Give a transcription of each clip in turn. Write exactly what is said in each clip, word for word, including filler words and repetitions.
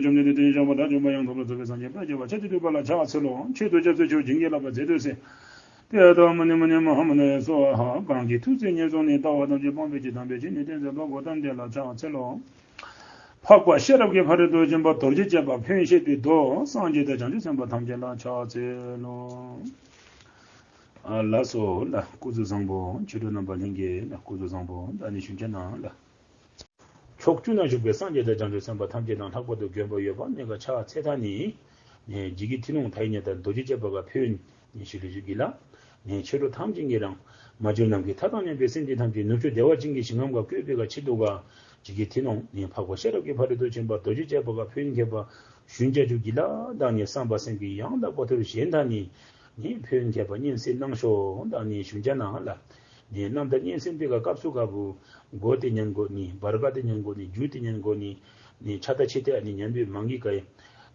བཅོམ་ལྡན་འདས་དེ་བཞིན་གཤེགས་པ་དགྲ་བཅོམ་པ་ཡང་དག་པར་རྫོགས་པའི་སངས་རྒྱས་དཔལ་གྱུར་པ་ཆ་མཐུན་དུ་བ་ལ་ཕྱག་འཚལ་ལོ། མཆོད་དོ་སྐྱབས་སུ་མཆིའོ། བྱིན་གྱིས་བརླབ་པར་མཛད་དུ་གསོལ། ཏདྱ་ཐཱ་མ་ཎི་མ་ཎི་མ་ཧཱ་མ་ཎི་སྭཱ་ཧཱ། གང་གིས་ཐུགས་བརྩེ་ཉེར་བཟུང་ནས། ལྟ་བ་ཐམས་ཅད་སྤང་བའི་ཕྱིར། དམ་པའི་ཆོས་ནི་སྟོན་མཛད་པ། གོའུ་ཏམ་དེ་ལ་ཕྱག་འཚལ་ལོ། འཕགས་པ་ཤེས་རབ་ཀྱི་ཕ་རོལ་ཏུ་ཕྱིན་པ་རྡོ་རྗེ་ཐེག་པ་ཕན་ཡོན་བཤད་པའི་མདོ། སངས་རྒྱས་དང་བྱང་ཆུབ་སེམས་དཔའ་ཐམས་ཅད་ལ་ཕྱག་འཚལ་ལོ། ཨ་ལགས་སོ་ལགས། སྐུ་གཟུགས་བཟང་པོ། ཆོས་གྲོགས་རྣམ་པ་ལྷན་རྒྱས་ལགས། སྐུ་གཟུགས་བཟང་པོ། ད་ནི་ཞུ་ཅ་ན་ལགས། ཕྱོགས་བཅུ་ན་བཞུགས་པའི་སངས་རྒྱས་དང་བྱང་ཆུབ་སེམས་དཔའ་ཐམས་ཅད་དང་ལྷག་པར་དུ་དགོན་པ་འོད་དཔག་མེད་ཁར་ཕྱག་འཚལ་ད་ནི། ནི་འཇིགས་ཀྱི་མཐུ་ནོར་མཐའ་ཡས་མྱུར་མཐའ་རྡོ་རྗེ་ཐེག་པ་ག་ཕན་ཡོན་ནི་ཞུ་ལེ་ཞུ་གི་ལགས། ནི་ཆོས་གྲོགས་ཐམས་ཅད་ཀྱིས་རང་མ་གྱུར་ནམ་མཁའི་མཐའ་དང་མཉམ་པའི་སེམས་ཅན་ཐམས་ཅད་ནུབ་ཕྱོགས་བདེ་བ་ཅན་གྱི་ཞིང་ཁམས་ག་བཀོད་པའི་ག་ཆེད་དུ་ག་འཇིགས་ཀྱི་མཐུ་ནོར་ནི་འཕགས་པ་ཤེས་རབ་ཀྱི་ཕ་རོལ་ཏུ་ཕྱིན་པ་རྡོ་རྗེ་ཐེག་པ་ག་ཕན་ཡོན་ཁྱད་པར་ཞུ་ཅ་ཞུ་གི་ལགས། ད་ནི་བསམ་པ་སེམས་ཀྱིས་ཡང་དག་པ་མཐོ་རིས་བཞེངས་ད་ནི། ནི་ཕན་ཡོན་ཁྱད་པར་སྙན་གསན་གནང་ཤོག། ད་ནི་ཞུ་ཅ་ན་ལགས། ནི་རྣམ་ཐར་སྙན་གསན་པའི་ག་སྐབས་སུ་ག་བུ་མགོ་དེ་ཉན་དགོ་ནི། བར་ག་དེ་ཉན་དགོ་ནི། མཇུག་དེ་ཉན་དགོ་ནི། ནི་ཆ་ད་ཆེ་དེ་ཨ་ནི་ཉན་པའི་མང་གི་ག་ཡི་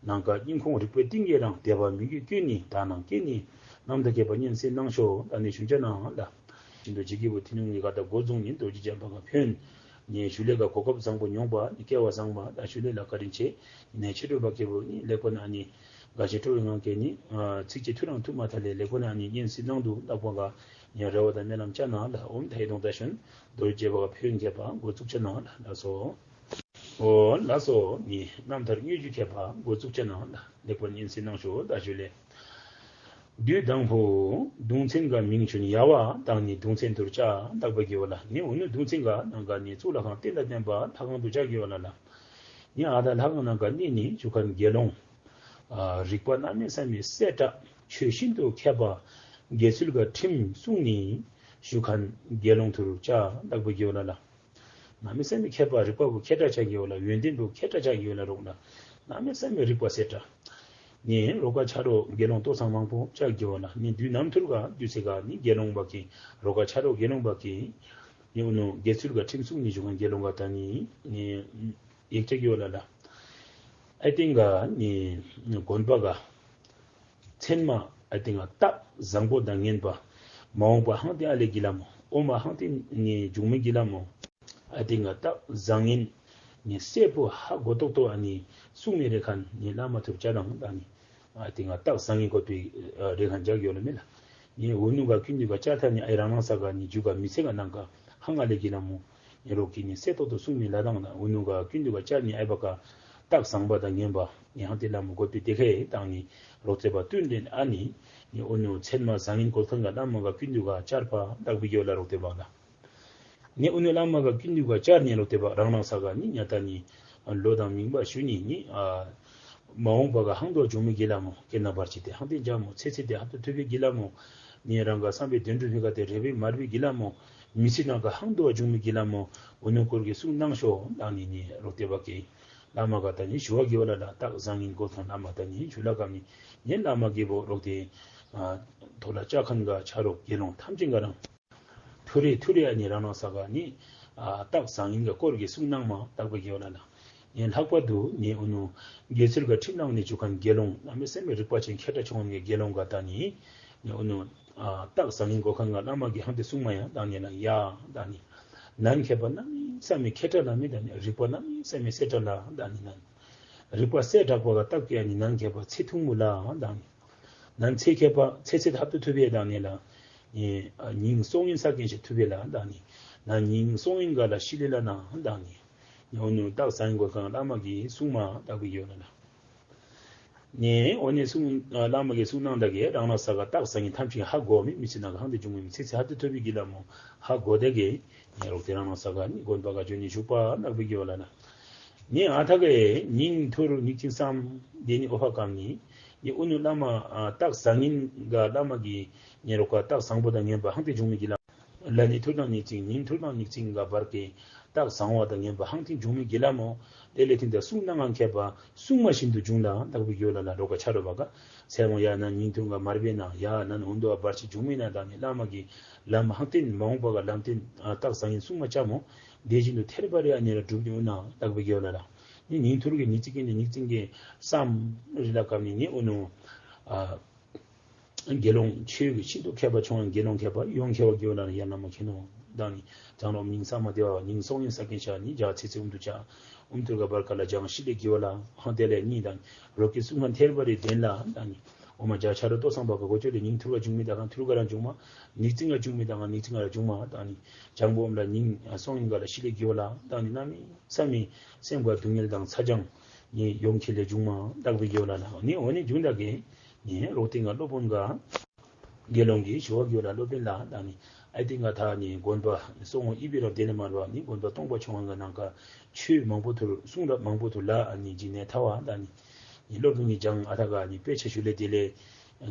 ནང་ག་སྙིང་ཁོང་རིག་པའི་གཏིང་གི་རང་དད་པ་མོས་གུས་བསྐྱེད་ནི། དག་སྣང་བསྐྱེད་ནི། རྣམ་ཐར་ཁྱད་པར་སྙན་གསན་གནང་ཤོག། ད་ནི་ཞུ་ཅ་ན་ལགས། ཤིན་ཏུ་འཇིགས་ཀྱི་བུ་མཐུ་ནོར་གྱི་ག་ད་འགོ་བཟུང་ནི་རྡོ་རྗེ་ཐེག་པ་ག་ཕན་ཡོན་ནི་ཞུ་ལེ་ག་གོ་སྐབས་བཟང་པོ་མྱོང་པ་ནི་སྐལ་བ་བཟང་པ། ད་ཞུ་ལེ་ལགས། བཀའ་དྲིན་ཆེ། ནི་ཆོས་གྲོགས་པ་ཁྱེད་བུ་ནི་ལེགས་པོ་ན་ནི་དགའ་ཞེ་སྤྲོ་བའི་ངང་གིས་ནི་ཨ་ཚིགས་བཅད་ཐུང་རང་ཐུང་མ་ཐག་ལས་ལེགས་པོ་ན་ནི་སྙན་གསན་གནང་འདུག། ལགས་པོ་ག་ནི་རེ་བ་དང་སྨོན་ལམ་ཅ་ན་ལགས། ཨོཾ་ཏདྱ་ཐཱ་ད་ཤོན་རྡོ་རྗེ་ཐེག་པ་ག་ཕན་ཡོན་ཁྱད་པར་འགོ་བཙུགས་ཅ་ན་ལགས། ལགས་སོ། ཨོ་ལགས་སོ། ནི་རྣམ་ཐར་དངོས་བརྒྱུད་ཁྱད་པར་འགོ་བཙུགས་ཅ་ན་ལགས། ལེགས་པར་སྙན་གསན་གནང་ཤོག། ད་ཞུ་ལེ། དུས་དང་པོ། གདུང་ཚན་ག་མིང་ཆུན་ཡ་བ་དང་ནི་གདུང་ཚན་དུར་ཅ་དག་པ་གི་བ་ལ། ནི་འུ་ནུ་གདུང་ཚན་ག་ནང་ག་ནི་གཙུག་ལག་ཁང་རྟེན་དང་བརྟེན་པ་ལྷ་ཁང་དུ་བཅའ་གི་བ་ལ་ལགས། ནི་ཨ་ད་ལྷ་ཁང་ནང་ག་ནི་ནི་བཞུགས་མཁན་དགེ་སློང་ཨ་རིག་པ་གནམ་མེད་ས་མེད་གསལ་དྲགས་ཆོས་ཤིན་ཏུ་མཁས་པ་དགེ་ཚུལ་ག་ཁྲིམས་སྲུང་ནི་བཞུགས་མཁན་དགེ་སློང་དུར་ཅ་དག་པ་གི་བ་ལ་ལགས། གནམ་མེད་ས་མེད་མཁས་པ་རིག་པ་བོ་མཁས་དྲགས་ཆགས་ཀྱི་ཡོད་ལགས། ཡོན་ཏན་བོ་མཁས་དྲགས་ཆགས་ཀྱི་ཡོད་ལགས། རོགས་ལགས་གནམ་མེད་ས་མེད་རིག་པ་གསལ་དྲགས། ནི་རོགས་ག་ཆ་རོགས་དགེ་སློང་ཏོག་ཚང་མང་པོ་ཆགས་ཀྱི་ཡོད་ལགས། ནི་དུས་ནམ་ཐུར་ག་དུས་ཚོད་ག་ནི་དགེ་སློང་བ་གི་རོགས་ག་ཆ་རོགས་དགེ་སློང་བ་གི་ནི་འུ་ནུ་དགེ་ཚུལ་ག་ཁྲིམས་སྲུང་ནི་བཞུགས་མཁན་དགེ་སློང་ག་ད་ནི་ནི་ཡིག་ཆ་ཡོད་ལགས་ལགས། ཨའི་ཏེན་ག་ནི་དགོན་པ་ག་མཚན་མ་ཨའི་ཏེན་ག་རྟགས་བཟང་པོ་དང་ངན་པ། མ་འོངས་པ་ཧང་ཏེ་ཨ་ལེ་གི་ལ་མོ། ཨོ་མ་ཧང་ཏེ་ནི་འབྱུང་མི་གི་ལ་མོ། ཨའི་ཏེན་ག་རྟགས་བཟང་ངན་ནི་གསལ་པོ་ཧ་གོ་ཏོག་ཏོ་ཨ་ནི་གསུང་མི་རེ་ཁན་ནི་བླ་མ་ཐུར་ཅ་དང་ད་ནི་ཨའི་ཏེན་ག་རྟགས་བཟང་ངན་གོ་ཏོ་རེ་ཁན་ཅག་ཡོད་ལ་མེ་ལ། ནི་འུ་ནུ་ག་ཀུན་ཏུ་ག་ཅ་ཐ་ནི་ཨའི་རང་རང་ས་ག་ནི་འཇུག་ག་མི་ཚེ་ག་ནང་ག་ཧང་ཨ་ལེ་གི་ལ་མོ། ནི་རོགས་ཀྱི་ནི་གསལ་ཏོག་ཏོ་གསུང་མི་ལ་དང་ན་འུ་ནུ་ག་ཀུན་ཏུ་ག་ཅ་ནི་ཨའི་བ་ག་རྟགས་བཟང་པ་དང་ངན་པ་ནི་ཧང་ཏེ་ལ་མོ་གོ་ཏོ་དེ་ཁའི་དང་ནི་རོགས་ཚེ་བ་བསྟུན་ཏེ་ཨ་ནི་ནི་འུ་ནུ་མཚན་མ་བཟང་ངན་གོ་ཐང་ག་བླ་མ་ག་ཀུན་ཏུ་ག་ཅར་པ་དག་པའི་གི་བ་ལ་རོགས་ཚེ་བ་ལ། ནི་འུ་ནུ་བླ་མ་ག་ཀུན་ཏུ་ག་ཅར་ནི་རོགས་ཚེ་བ་རང་རང་ས་ག་ནི་ཉ་ཐ་ནི་ལོ་དང་མིང་པ་ཞུ་ནི་ནི་ཨ་མ་འོངས་པ་ག་ཧང་ཏོ་བ་འབྱུང་མི་གི་ལ་མོ། ཀེ་ན་བར་ཅི་ཏེ་ཧང་ཏེ་འཇམ་མོ། ཚེ་ཚེ་ཏེ་ཧ་ཏོ་ཐུབ་པའི་གི་ལ་མོ། ནི་རང་ག་བསམ་པའི་དོན་འགྲུབ་མི་ག་ཏེ་རེ་བའི་མར་བའི་གི་ལ་མོ། མི་ཚེ་ནང་ག་ཧང་ཏོ་བ་འབྱུང་མི་གི་ལ་མོ། འུ་ནུ་སྐོར་གི་གསུང་གནང་ཤོག་དང་ནི་ནི་རོགས་ཚེ་བ་གི་བླ་མ་ག་ད་ནི་ཞུ་བ་གི་བ་ལ་ལ་རྟགས་བཟང་ངན་གོ་ཐང་བླ་མ་ད་ནི་ཞུ་ལ་ག་མི་ནི་བླ་མ་གི་བོ་རོགས་ཏེ་ཨ་ཐོ་ལ་ཅ་ཁན་ག་ཆ་རོགས་དགེ་སློང་ཐམས་ཅད་ག་རང་ཐུ་རེ་ཐུ་རེ་ཨ་ནི་རང་རང་ས་ག་ནི་ཨ་རྟགས་བཟང་ངན་ག་སྐོར་གི་གསུང་གནང་མ་དག་པའི་གི་བ་ལ་ལ། ནི་ལྷག་པར་དུ་ནི་འུ་ནུ་དགེ་ཚུལ་ག་ཁྲིམས་གནང་ནི་བཞུགས་མཁན་དགེ་སློང་གནམ་མེད་ས་མེད་རིག་པ་ཅན་མཁས་དྲགས་ཆོ་མཁན་གི་དགེ་སློང་ག་ད་ནི་ནི་འུ་ནུ་ཨ་རྟགས་བཟང་ངན་གོ་མཁན་ག་བླ་མ་གི་ཧང་ཏེ་གསུང་མ་ཡ་དང་ནི་ལ་ཡ་དང་ནི་ནན་མཁས་པ་གནམ་མེད་ས་མེད་མཁས་དྲགས་ལ་མེ་དང་ནི་རིག་པ་གནམ་མེད་ས་མེད་གསལ་དྲགས་ལ་དང་ནི་ནན་རིག་པ་གསལ་དྲགས་པ་ག་རྟགས་ཀྱི་ཨ་ནི་ནན་མཁས་པ་ཚེ་ཐུང་མུ་ལ་དང་ནི། ནན་ཚེ་མཁས་པ་ཚེ་ཚད་ཧ་ཏོ་ཐུབ་པའི་དང་ནི་ལ། ནི་ཨ་ཉིང་སོང་ཡིན་ས་ཀེན་ཤ་ཐུབ་པའི་ལ་དང་ནི། ན་ཉིང་སོང་ཡིན་ག་ལ་ཤི་ལེ་ལ་ན་དང་ནི། ནི་འུ་ནུ་རྟགས་བཟང་ངན་གོ་མཁན་བླ་མ་གི་གསུང་མ་དག་པའི་གི་བ་ལ་ལ། ནི་འོ་ནི་གསུང་ཨ་བླ་མ་གི་གསུང་གནང་ད་གི་རང་རང་ས་ག་རྟགས་བཟང་ངན་ཐམས་ཅད་ཧ་གོ་མི་མི་ཚེ་ནང་ག་ཧང་ཏེ་འབྱུང་མི་མི་ཚེ་ཚད་ཧ་ཏོ་ཐུབ་པའི་གི་ལ་མོ་ཧ་གོ་ད་གི་ནི་རོགས་ཏེ་རང་རང་ས་ག་ནི་དགོན་པ་ག་འབྱོན་ནི་བཞུགས་པ་དག་པའི་གི་བ་ལ་ལ། ནི་ཨ་ཐ་ག་ཉིང་ཐུར་ཉིག་ཅིང་སམ་དེ་ནི་ཨོ་ཧ་ཀམ་ནི། ནི་འུ་ནུ་བླ་མ་ཨ་རྟགས་བཟང་ངན་ག་བླ་མ་གི་ནི་རོགས་ག་རྟགས་བཟང་པོ་དང་ངན་པ་ཧང་ཏེ་འབྱུང་མི་གི་ལ་ལ་ནི་ཐུར་དང་ཉིག་ཅིང་ཉིང་ཐུར་དང་ཉིག་ཅིང་ག་བར་གི་རྟགས་བཟང་བ་དང་ངན་པ་ཧང་ཏེ་འབྱུང་མི་གི་ལ་མོ། དེ་ལས་ཐིན་ད་གསུང་གནང་ང་མཁས་པ་གསུང་མ་བཞིན་དུ་འབྱུང་ལ་དག་པའི་གི་བ་ལ་ལ། རོགས་ག་ཆ་རོགས་པ་ག་ཚེ་མོ་ཡ་ན་ཉིང་ཐུར་ག་མར་བེ་ན་ཡ་ན་འུ་ནུ་བ་བར་ཅི་འབྱུང་མི་ན་དང་ནི་བླ་མ་གི་ལམ་ཧང་ཏེ་མ་འོངས་པ་ག་ལམ་སྟོན་ཨ་རྟགས་བཟང་ངན་གསུང་མ་ཅ་མོ། དེ་བཞིན་དུ་ཐེར་པ་རེ་ཨ་ནི་ར་སྒྲུབ་ནི་འོ་ན་དག་པའི་གི་བ་ལ་ལ། ནི་ཉིང་ཐུར་གི་ཉིག་ཅིང་གི་ནི་ཉིག་ཅིང་གི་སམ་རི་ལ་ཀམ་ནི་ནི་འུ་ནུ་ཨ་དགེ་སློང་ཆོས་ཀྱི་ཤིན་ཏུ་མཁས་པ་ཆུང་དགེ་སློང་མཁས་པ་ཡོངས་མཁས་པ་གི་བ་ལ་ལ་ཡ་ན་མ་མཁས་ནོ་དང་ནི་བྱང་ལོ་ཉིང་ས་མ་དེ་བ་ཉིང་སོང་ཡིན་ས་ཀེན་ཤ་ནི་ཇ་ཚེ་ཚེ་འུ་ནུ་ཅ་ ཨུམ་ཐུར་ག་བར་ཀ་ལ་བྱང་ཤི་ལེ་གི་ཝ་ལ་ཧང་ཏེ་ལེ་ནི་དང་རོག་གི་སུང་ཧང་ཐེར་བ་རི་དེན་ལ་དང་ནི་འོ་མ་བྱ་ཆ་རོ་ཏོ་སང་བ་ག་གོ་ཅོ་ལེ་ཉིང་ཐུར་ག་བྱུང་མི་དང་ཐུར་ག་རང་བྱུང་མ་ནིག་ཙིང་ག་བྱུང་མི་དང་ནིག་ཙིང་ག་རང་བྱུང་མ་དང་ནི་བྱང་བུམ་ལ་ཉིང་སོང་ཡིན་ག་ལ་ཤི་ལེ་གི་ཝ་ལ་དང་ནི་ན་མི་ས་མི་སེམས་ག་སྡུག་བསྔལ་དང་ཚ་གྱང་ནི་ཡོང་ཁྱི་ལེ་བྱུང་མ་དག་པའི་གི་ཝ་ལ་ལ་ནི་འོ་ནི་བྱུང་དག་གི་ནི་རོག་ཏིང་ག་སློབ་དཔོན་ག་དགེ་སློང་གིས་ཞུ་བ་གི་ཝ་ལ་སློབ་དཔོན་ལ་དང་ནི་ཨའི་ཏིང་ག་ད་ནི་དགོན་པ་སོང་ངོ་ཨི་བི་ར་དེ་ལས་མར་བ་ནི་དགོན་པ་སྟོང་པ་ཆུང་ངང་ག་ནང་ག་ཆོས་མང་པོ་ཐུར་གསུང་རབ་མང་པོ་ཐུར་ལ་ཨ་ནི་ཇི་ནས་ཐ་བ་དང་ནི་ནི་སློབ་དཔོན་གྱིས་ཀྱང་ཨ་ཐ་ག་ནི་དཔེ་ཆ་ཞུ་ལེ་དེ་ལས་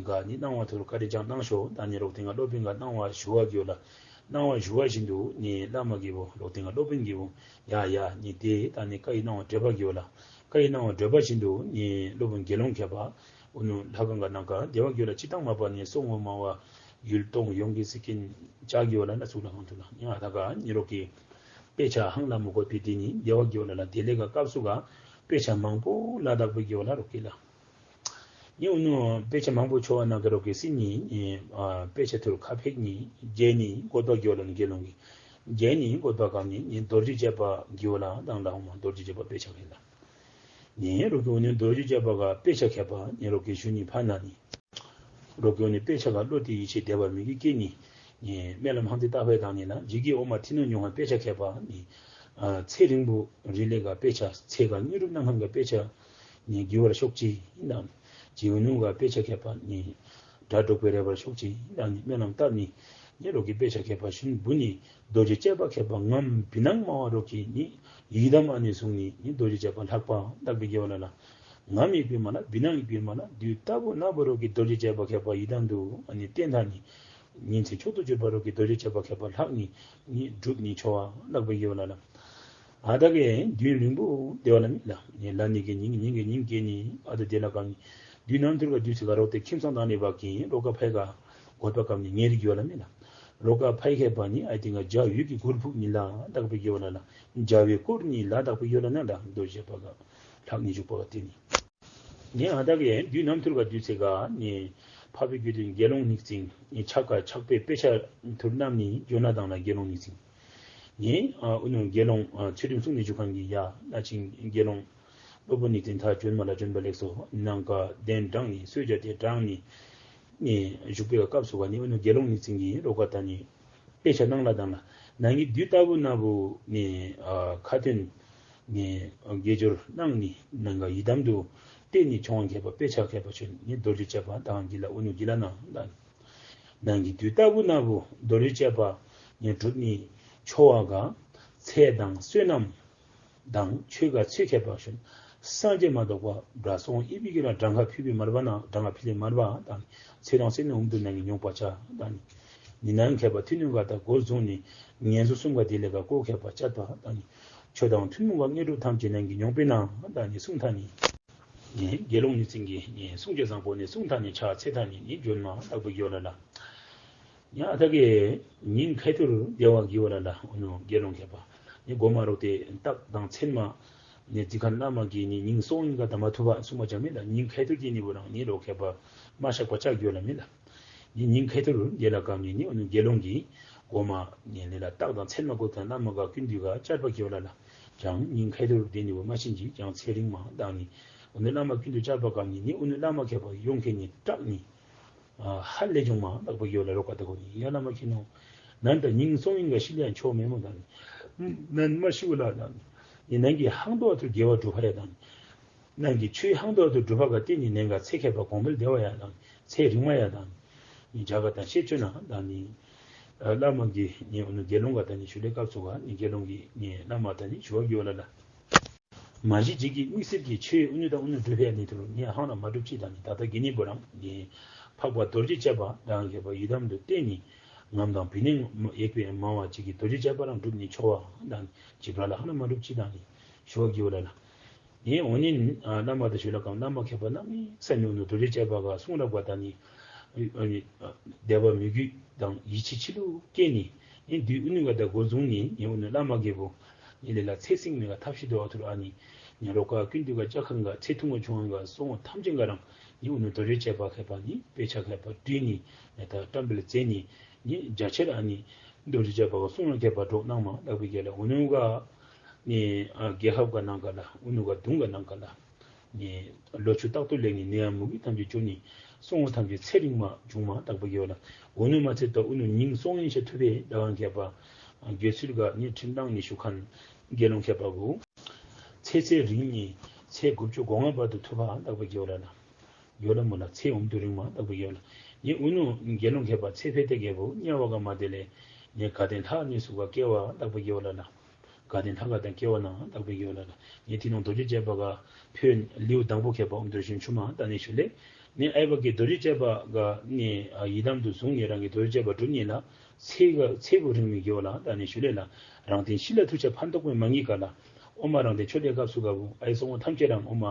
ག་ནི་གནང་བ་ཐུར་བཀའ་དྲིན་ཀྱང་གནང་ཤོག་དང་ནི་རོག་ཏིང་ག་སློབ་དཔོན་ག་གནང་བ་ཞུ་བ་གི་ཝ་ལ་གནང་བ་ཞུ་བ་བཞིན་དུ་ནི་བླ་མ་གི་བུ་རོག་ཏིང་ག་སློབ་དཔོན་གི་བུ་ཡ་ཡ་ནི་དེ་དང་ནི་བཀའ་ཡི་གནང་བ་འགྲེལ་པ་གི་ཝ་ལ་བཀའ་ཡི་གནང་བ་འགྲེལ་པ་བཞིན་དུ་ནི་སློབ་དཔོན་དགེ་སློང་མཁས་པ་ཨུ་ནུ་ལྷ་ཁང་ག་ནང་ག་དེ་བ་གི་ཝ་ལ་ཅི་ཏང་མ་པ་ནི་སོང་ངོ་མ་བ་ཡུལ་སྟོང་ཡོང་གི་སི་ཀིན་ཅག་གི་ཝ་ལ་ན་ཚུགས་ལ་གང་ཐུག་ལ་ཡ་ཐ་ག་ནི་རོག་གི་དཔེ་ཆ་ཧང་ལ་མོ་གོ་པི་དེ་ནི་དེ་བ་གི་ཝ་ལ་ལ་དེ་ལས་ག་སྐབས་སུ་ག་དཔེ་ཆ་མང་པོ་ལ་དག་པའི་གི་ཝ་ལ་རོག་གི་ལ། ནི་ཨུ་ནུ་དཔེ་ཆ་མང་པོ་ཆོ་བ་ནང་ག་རོག་གི་སི་ནི་ཨ་དཔེ་ཆ་ཐུར་ཁ་ཕེག་ནི་རྒྱལ་ནི་བཀོད་པ་གི་ཝ་ལ་ནི་དགེ་སློང་གི་རྒྱལ་ནི་བཀོད་པ་གམ་ནི་ནི་རྡོ་རྗེ་བཅས་པ་གི་ཝ་ལ་དང་ལ་འོ་མ་རྡོ་རྗེ་བཅས་པ་དཔེ་ཆ་ཕེག་ལ། ནི་རོག་གི་ཨུ་ནུ་རྡོ་རྗེ་བཅས་པ་ག་དཔེ་ཆ་མཁས་པ་ནི་རོག་གི་ཞུ་ནི་ཕ་ན་ནི། རོག་གི་ཨུ་ནུ་དཔེ་ཆ་ག་བློ་གཏད་ཡིད་ཆེས་དད་པ་མོས་གུས་བསྐྱེད་ནི། ནི་སྨོན་ལམ་ཧང་ཏེ་བཏབ་པའི་དང་ནི་ལ་ཇི་གི་འོ་མ་ཐི་ནུ་ཉུང་ཧ་དཔེ་ཆ་མཁས་པ་ནི། ཨ་ཚེ་རིང་པོ་རི་ལས་ག་དཔེ་ཆ་ཚེ་ག་དངོས་གྲུབ་གནང་ཧང་ག་དཔེ་ཆ་ནི་གི་ཝ་ལ་ཤོག་ཅི་ཨིན་དང་། ཇི་ཨུ་ནུ་ག་དཔེ་ཆ་མཁས་པ་ནི། དགྲ་བཟློག་པའི་རེ་བར་ཤོག་ཅི་ཨིན་དང་ནི་སྨོན་ལམ་བཏབ་ནི། ནི་རོག་གི་དཔེ་ཆ་མཁས་པ་ཞུན་བུ་ནི། རྡོ་རྗེ་བཅས་པ་མཁས་པ་ངམ་བི་ནང་མ་བ་རོག་གི་ནི། ཡི་དམ་ཨ་ནི་གསུང་ནི་ནི་རྡོ་རྗེ་བཅས་པ་ལྷག་པ་དག་པའི་གི་ཝ་ལ་ལ། ངམ་ཡི་གུ་མ་ལ་བི་ནང་ཡི་གུ་མ་ལ་དུས་ལྟ་བུ་ན་བུ་རོག་གི་རྡོ་རྗེ་བཅས་པ་མཁས་པ་ཡི་དམ་དུ་ཨ་ནི་བསྟེན་ད་ནི། ཉིན་མཚན་མཆོག་ཏུ་གྱུར་པ་རོག་གི་རྡོ་རྗེ་བཅས་པ་མཁས་པ་ལྷག་ནི་ནི་སྒྲུབ་ནི་ཆོ་བ་དག་པའི་གི་ཝ་ལ་ལ། ཨ་ཐ་གའི་དུས་རིང་པོ་དེ་བ་ལ་མི་ལ་ནི་ལ་ནི་གི་ཉིན་ཉིན་གི་ཉིན་གི་ནི་ཨ་ཐ་དེ་ལ་གམ་ནི་དུས་ནམ་ཐུར་ག་དུས་ཚེ་ག་རོག་ཏེ་ཁྱིམ་ཚང་དང་ནི་བ་གི་རོག་ག་ཕའི་ག་གོད་པ་གམ་ནི་ཉེ་རི་གི་ཝ་ལ་མི་ལ། རོག་ག་ཕའི་མཁས་པ་ནི་ཨའི་ཏིང་ག་འཇའ་འོད་ཀྱི་གུར་ཕུབ་ནི་ལ་དག་པའི་གི་ཝ་ལ་ལ། འཇའ་འོད་བསྐོར་ནི་ལ་དག་པའི་གི་ཝ་ལ་ན་ལ་རྡོ་རྗེ་བཅས་པ་ག་ལྷག་ནི་བཞུགས་པ་ག་དེ་ནི། ནི་ཨ་ཐ་གའི་དུས་ནམ་ཐུར་ག་དུས་ཚེ་ག་ནི་འཕགས་པའི་དགེ་འདུན་དགེ་སློང་ཉིག་ཙིང་ནི་ཕྱག་ག་ཕྱག་དཔེ་དཔེ་ཆ་ཐུར་བསྣམས་ནི་འབྱོན་ན་དང་ལ་དགེ་སློང་ཉིག་ཙིང་། ནི་ཨ་ཨུ་ནུ་དགེ་སློང་ཨ་ཚུལ་ཁྲིམས་སྲུང་ནི་བཞུགས་ཁང་གི་ཡ་ལ་ཅིང་དགེ་སློང་སློབ་དཔོན་ཉིག་ཙིང་ཐ་བྱོན་མ་ལ་བྱོན་པ་ལེགས་སོ་ནང་ག་གདན་དྲངས་ནི་གསོལ་ཇ་དེ་དྲངས་ནི་ནི་བཞུགས་པའི་སྐབས་སུ་ག་ནི་ཨུ་ནུ་དགེ་སློང་ཉིག་ཙིང་གི་རོག་ག་ད་ནི་དཔེ་ཆ་གནང་ལ་དང་ལ། ནང་གི་དུས་ལྟ་བུ་ན་བུ་ནི་ཨ་ཁ་ཏོན་ནི་དགེ་སྦྱོར་གནང་ནི་ནང་ག་ཡི་དམ་དུ་བསྟེན་ནི་ཆོ་བ་མཁས་པ་དཔེ་ཆ་མཁས་པ་ཆོ་ནི་རྡོ་རྗེ་བཅས་པ་དང་གི་ལ་ཨུ་ནུ་གི་ལ་ན་དང་། ནང་གི་དུས་ལྟ་བུ་ན་བུ་རྡོ་རྗེ་བཅས་པ་ནི་སྒྲུབ་ནི་ཆོ་བ་ག་ཚེ་དང་བསོད་ནམས་དང་ཆོས་ག་ཚེ་མཁས་པ་ཆོ་ནི་སངས་རྒྱས་མ་གཏོགས་པ་བྲ་སོང་ཨི་བི་གི་ར་གྲངས་ཀ་ཕུལ་བའི་མར་བ་ན་གྲངས་ཀ་ཕུལ་ལེ་མར་བ་དང་ཚེ་དང་བསོད་ནམས་འུམ་དུ་ནང་གི་མྱོང་པ་ཆ་དང་ནི་ནང་མཁས་པ་ཐུན་མོང་ག་དང་སྒོ་བཟུང་ནི་ངན་སོང་གསུམ་ག་དེ་ལས་ག་གོ་མཁས་པ་ཆ་ད་དང་ནི་ཆོས་དང་ཐུན་མོང་ག་དངོས་གྲུབ་ཐམས་ཅད་ནང་གི་མྱོང་པའི་ན་དང་ནི་གསུང་ཐ་ནི། ནི་དགེ་སློང་ཉིག་ཙིང་གི་ནི་གསུང་ཆོས་བཟང་པོ་ནི་གསུང་ཐ་ནི་ཕྱག་འཚལ་ཐ་ནི་ནི་བྱོན་མ་དག་པའི་གི་ཝ་ལ་ལ། ཡ་ཨ་ཐ་གའི་ཉིན་མཁའི་ཐུར་དེ་བ་གི་ཝ་ལ་ལ་ཨུ་ནུ་དགེ་སློང་མཁས་པ། ནི་གོ་མ་རོག་ཏེ་རྟགས་དང་མཚན་མ་ནི་ཙི་ཁན་བླ་མ་གི་ནི་ཉིང་སོང་ཡིན་ག་ད་མ་ཐུབ་པ་གསུང་མ་ཅ་མེད་ལ། ཉིན་མཁའི་ཐུར་དེ་ནི་བུ་རང་ནི་རོག་མཁས་པ་མ་ཤག་པ་ཅ་གི་ཝ་ལ་མེད་ལ། ནི་ཉིན་མཁའི་ཐུར་དེ་ལ་གམ་ནི་ནི་ཨུ་ནུ་དགེ་སློང་གི་གོ་མ་ནི་ལས་ལ་རྟགས་དང་མཚན་མ་གོ་ཐ་བླ་མ་ག་ཀུན་འདུས་ག་བཅར་པ་གི་ཝ་ལ་ལ། ཅང་ཉིན་མཁའི་ཐུར་དེ་ནི་བུ་མ་ཤིན་ཅི་ཅང་ཚེ་རིང་མ་དང་ནི་ཨུ་ནུ་བླ་མ་ཀུན་འདུས་བཅར་པ་གམ་ནི་ནི་ཨུ་ནུ་བླ་མ་མཁས་པ་ཡོང་མཁན་ནི་སྐྲག་ནི། ཨ་ཧ་ལས་བྱུང་མ་དག་པའི་གི་ཝ་ལ་རོག་ག་ད་གོ་ནི་ཡ་བླ་མ་མཁྱེན་ནོ། ནན་ད་ཉིང་སོང་ཡིན་ག་ཤི་ལེ་ཡང་ཆོ་མེད་མོ་དང་ནི། ནན་མ་ཤི་བ་ལ་དང་ནི། ནན་གྱི་ཧང་དོ་ཐུར་དགེ་བ་སྒྲུབ་པ་ཡ་དང་ནི། ནན་གྱི་ཆོས་ཧང་དོ་ཐུར་སྒྲུབ་པ་ག་བརྟེན་ནི་ནན་ག་ཚེ་མཁས་པ་གོང་འཕེལ་བདེ་བ་ཡ་དང་ནི། ཚེ་རིང་མ་ཡ་དང་ནི། ཇ་ག་དང་ཤེས་ཆོས་ན་དང་ནི། བླ་མ་གི་ནི་ཨུ་ནུ་དགེ་སློང་ག་དང་ནི་ཞུ་ལེ་སྐབས་སུ་ག་ནི་དགེ་སློང་གི་ནི་བླ་མ་དང་ནི་ཞུ་བ་གི་ཝ་ལ་ལ། མ་གཞི་ཅིག་གི་དམིགས་བསལ་གྱི་ཆོས་ཨུ་ནུ་དང་ཨུ་ནུ་སྒྲུབ་ཡ་ནི་ཐུར་ནི་ཧང་ན་མ་སྒྲུབ་ཅི་དང་ནི། ད་ལྟ་གི་ནི་བུ་རང་ནི་འཕགས་པ་རྡོ་རྗེ་བཅས་པ་དང་མཁས་པ་ཡི་དམ་དུ་བསྟེན་ནི་ངམ་དང་བི་ནི་ཡེག་པའི་མ་བ་ཅིག་གི་རྡོ་རྗེ་བཅས་པ་རང་སྒྲུབ་ནི་ཆོ་བ་དང་ཅི་བྲ་ལ་ཧང་ན་མ་སྒྲུབ་ཅི་དང་ནི་ཞུ་བ་གི་ཝ་ལ་ལ། ནི་འོ་ནི་བླ་མ་དང་ཞུ་ལ་གམ་བླ་མ་མཁས་པ་རྣམ་གཉིས་ས་ནི་ཨུ་ནུ་རྡོ་རྗེ་བཅས་པ་ག་གསུང་རབ་ག་དང་ནི། དད་པ་མོས་གུས་དང་ཡིད་ཆེས་ཆི་ལུ་སྐྱེས་ནི། ནི་དུས་ཨུ་ནུ་ག་ད་འགོ་བཟུང་ནི་ནི་ཨུ་ནུ་བླ་མ་གི་བུ། ནི་ལས་ལ་ཚེ་སྲིང་མི་ག་ཐབས་ཤེས་དོ་བ་ཐུར་ཨ་ནི། ནི་རོག་ག་ཀུན་འདུས་ག་ཅ་ཁང་ག་ཚེ་ཐུང་བ་ཆུང་བ་ག་སོང་བ་ཐམས་ཅད་ག་རང་ནི་ཨུ་ནུ་རྡོ་རྗེ་བཅས་པ་མཁས་པ་ནི་དཔེ་ཆ་མཁས་པ་བྲིས་ནི་ནི་ད་བཀྲམ་སྤེལ་མཛད་ནི་ནི་རྒྱ་ཆེར་ཨ་ནི་རྡོ་རྗེ་བཅས་པ་ག་གསུང་ལ་མཁས་པ་སྒྲོག་གནང་མ་དག་པའི་གི་ལ་ཨུ་ནུ་ག་ ནི་ཨ་རྒྱལ་ཁབ་ག་ནང་ག་ལ་ཨུ་ནུ་ག་གདུང་ག་ནང་ག་ལ་ནི་ལོ་ཕྱུགས་རྟག་ཏུ་ལེགས་ནི་ནད་ཡམས་མུ་གེ་ཐམས་ཅད་སྐྱོ་ནི་སྲོག་དབང་ཐམས་ཅད་ཚེ་རིངམ་འབྱུངམ་དག་པའི་དགེ་བ་ལ། ཨུ་ནུ་མ་ཚད་དོ་ཨུ་ནུ་ཉིནམ་སྲོག་ཉིནམ་ཤ་ཐུབ་པའི་ཟླ་བ་མཁས་པ་དགེ་ཚུལ་ག་ནི་ཁྲིམས་གནང་ནི་ཞུ་མཁན་དགེ་སློང་མཁས་པ་གུ་ཚེ་ཚེ་རིང་ནི་ཚེ་དགུ་བཅུ་གོ་ལྔ་བར་དུ་ཐུབ་པ་དག་པའི་དགེ་བ་ལ་ན། ཡོད་ལ་མོ་ལ་ཚེ་ཨོམ་དུ་རིང་མ་དག་པའི་དགེ་བ་ལ། ནི་ཨུ་ནུ་དགེ་སློང་མཁས་པ་ཚེ་འཕེལ་ཏེ་རྒྱལ་པོ་དམྱལ་བ་ག་མ་དེ་ལས་ནི་དགའ་ལྡན་ལྷ་གནས་སུ་ག་སྐྱེ་བ་དག་པའི་དགེ་བ་ལ་ན། དགའ་ལྡན་ལྷ་ག་དང་སྐྱེ་བ་ན་དག་པའི་དགེ་བ་ལ་ན། ནི་དེ་ནང་རྡོ་རྗེ་བཅས་པ་ག་ཕན་ལེའུ་དང་པོ་མཁས་པ་ཨོམ་དུ་རིང་ཆུང་མ་ད་ནི་ཞུ་ལེ། ནི་ཨའི་བ་གི་རྡོ་རྗེ་བཅས་པ་ག་ནི་ཡི་དམ་དུ་བཟུང་ནི་རང་གི་རྡོ་རྗེ་བཅས་པ་སྒྲུབ་ནི་ལ། ཚེ་ག་ཚེ་བོ་རིང་མི་དགེ་བ་ལ་ད་ནི་ཞུ་ལེ་ལ། རང་དེ་ཤི་ལ་ཐུག་ཆ་ཕན་ཐོགས་མི་མ་ངེས་ག་ལ། ཨོ་མ་རང་དེ་ཆོས་ལས་སྐབས་སུ་ག་བུ་ཨའི་སོང་བ་ཐམས་ཅད་རང་ཨོ་མ་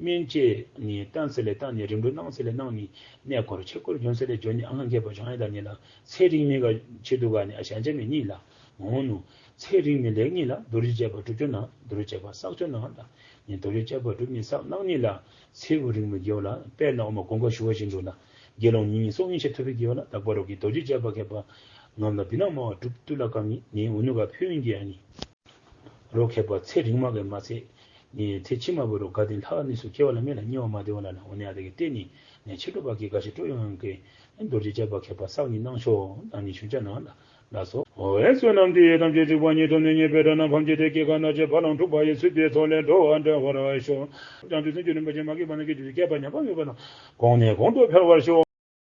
སྨན་བཅོས་ནི་བཏང་ཟེར་ལས་བཏང་ནི་རིམ་གྲོ་གནང་ཟེར་ལས་གནང་ནི་གནས་སྐོར་ཆོས་སྐོར་འབྱོན་ཟེར་ལས་འབྱོན་ནི་ཨ་ང་མཁས་པ་བྱང་ཡ་ད་ནི་ལ་ཚེ་རིང་མི་ག་ཆེད་དུ་ག་ནི་ཨ་ཞང་ཅ་མི་གཉིས་ལ་འོ་ནུ་ཚེ་རིང་མི་ལེགས་ནི་ལ་རྡོ་རྗེ་བཅས་པ་སྒྲུབ་ཅོ་ན་རྡོ་རྗེ་བཅས་པ་བསགས་ཅོ་ན་ད་ནི་རྡོ་རྗེ་བཅས་པ་སྒྲུབ་ནི་བསགས་གནང་ནི་ལ་ཚེ་བོ་རིང་མི་དགེ་བ་ལ། དཔེར་ན་ཨོ་མ་གོང་ཀ་ཞུ་བ་བཞིན་དུ་ལ་དགེ་སློང་ཉིནམ་སྲོག་ཉིནམ་ཤ་ཐུབ་པའི་དགེ་བ་ལ། དག་པ་རོག་གི་རྡོ་རྗེ་བཅས་པ་མཁས་པ་ངམ་ལ་བི་ན་མ་བ་གྲུབ་ཏུ་ལ་ཀ་མི་ནི་ཨུ་ནུ་ག་ཕན་གི་ཨ་ནི། རོག་མཁས་པ་ཚེ་རིང་མ་གི་མ་ཚད་ནི་ཚེ་ཕྱི་མ་བོ་རོག་དགའ་ལྡན་ལྷ་ག་གནས་སུ་སྐྱེ་བ་ལ་མེད་ལ་དམྱལ་བ་མ་བདེ་བ་ལ་ལ། འོ་ནི་ཨ་དེ་གི་ཏེ་ནི་ནི་ཕྱི་དྲོ་པ་གི་ག་ཤི་སྤྲོ་ཡོང་གི་རྡོ་རྗེ་བཅས་པ་མཁས་པ་བསགས་ནི་གནང་ཤོག་ཨ་ནི་ཞུ་ཅ་ན་ལ་ལ་སོ། འོ་ཨེ་བསོད་ནམས་འདི་ཡིས་ཐམས་ཅད་གཟིགས་པ་ཉིད། ཐོབ་ནས་ཉེས་པའི་དགྲ་རྣམས་ཕམ་བྱས་ཏེ། སྐྱེ་རྒ་ན་འཆིའི་རྦ་ཀློང་འཁྲུགས་པ་ཡི། ཚེ་འདིའི་ཚོགས་ལས་འགྲོ་བ་སྒྲོལ་བར་ཤོག། བྱང་ཆུབ་སེམས་མཆོག་རིན་པོ་ཆེ། མ་སྐྱེས་པ་ནས་སྐྱེས་བཅུག་པའི། སྐྱེས་པ་ཉམས་པ་མེད་པ་རྣམས་གོང་ནས་གོང་དུ་འཕེལ་བར་ཤོག།